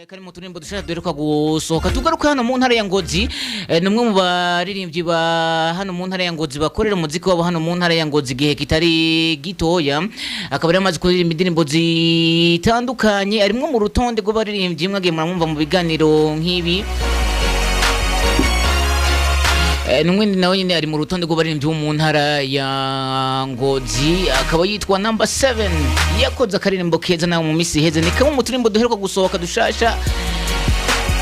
Kari mu turirimbo dushaka duheruka gusohoka. Tugaruka hano mu ntara ya Ngozi. Ni umwe mu baririmbyi ba hano mu ntara ya Ngozi bakorera umuziki wabo hano mu ntara ya Ngozi igihe kitari gitoya, akaba yari amaze kuririmba indirimbo zitandukanye, arimwo mu rutonde rw'abaririmbyi mwagiye muramwumva mu biganiro nk'ibi. Numwe nawe nyine ari mu rutonde rw'abaririmbyi bo mu ntara ya Ngozi, akaba yitwa Number 7. Yakoze akaririmbo keza nawe mu minsi iheze, ni kamwe mu turirimbo duheruka gusohoka dushasha.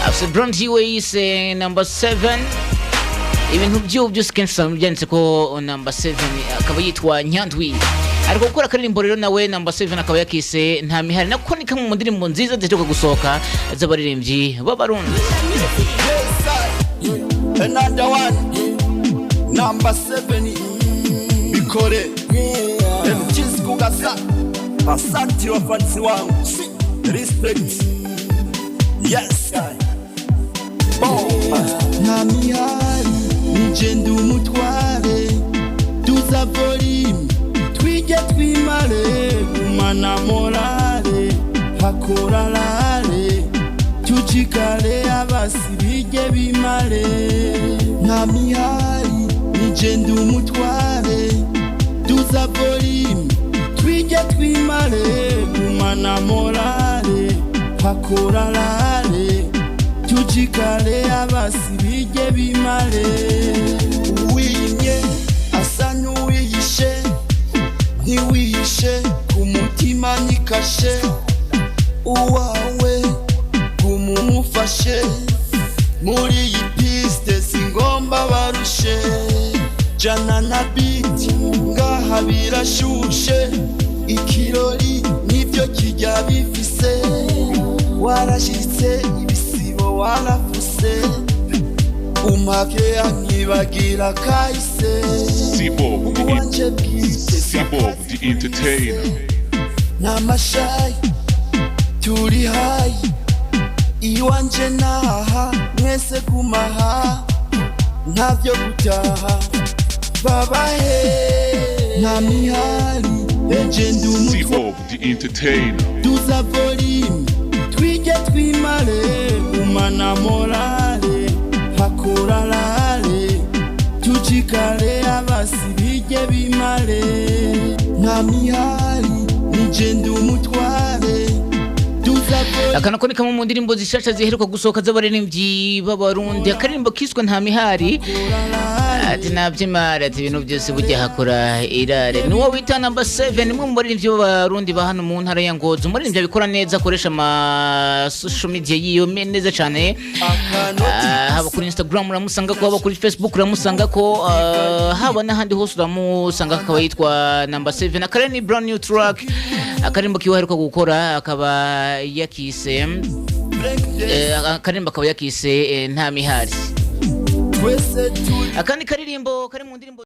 Afise brand yiwe yise Number 7. Ibintu byiwe byose kenshi usanga byanditse ko Number 7. Akaba yitwa Nyandwi, ariko gukora akaririmbo rero nawe Number 7 akaba yakise Nta Mihari. Nako ni kamwe mu ndirimbo nziza ziheruka gusohoka z'abaririmbyi b'Abarundi. Yes, I. Another one. Number 7. Bikore. MGs kugasa. Asante wafansi wangu. Respect. Yes. Bomba. Nta mihari, nije ndi umutware. Tuza volume, twige twimare, gumana morale, hakorarare, tujikare, abasi bige bimare. Nta mihari, nije ndi umutware. Tuza volume, twige twimare, gumana morale, hakorarare, tujikare, abasi bige bimare. Uwiyimye asa n'uwihishe, ntiwihishe ku mutima ni kashe. Uwawe gumumufashe muri iyi piste, singomba barushe. Jana na biti ngaha birashushe, ikirori nibyo kijya bifise. Warashitse ibisibo warafuse, umake ankibagira kahise. Sibo, the, Uwanje bwite. Sibo, the entertainer. N'amashayi turi hayi, iwanje naha mwese gumaha, ntavyo gutaha babahe. Nta mihari, eje ndi umutwe. Sibo, the entertainer. Duza volume, twige twimare, gumana morale, hakorarare, tujikare, abasi bige bimare. Nta mihari, nije ndi umutware. Duza volume. Aka nako ni kamwe mu ndirimbo zishasha ziheruka gusohoka z'abaririmbyi b'Abarundi, akaririmbo kiswe Nta Mihari. Ati nabyimara, ati ibintu byose bujya hakora irare. Ni uwo wita Number 7, nimwe mu baririmbyi b'Abarundi ba hano mu ntara ya Ngozi, umuririmbyi abikora neza, akoresha ama social media yiwe neza cyane. Haba kuri Instagram uramusanga ko, haba kuri Facebook uramusanga ko, haba n'ahandi hose uramusanga, akaba yitwa Number 7. Akaba ni brand new track, akaririmbo kiwe aheruka gukora, akaba yakise akaririmbo akaba yakise Nta Mihari. Twese turi Akandi karirimbo kari mu ndirimbo.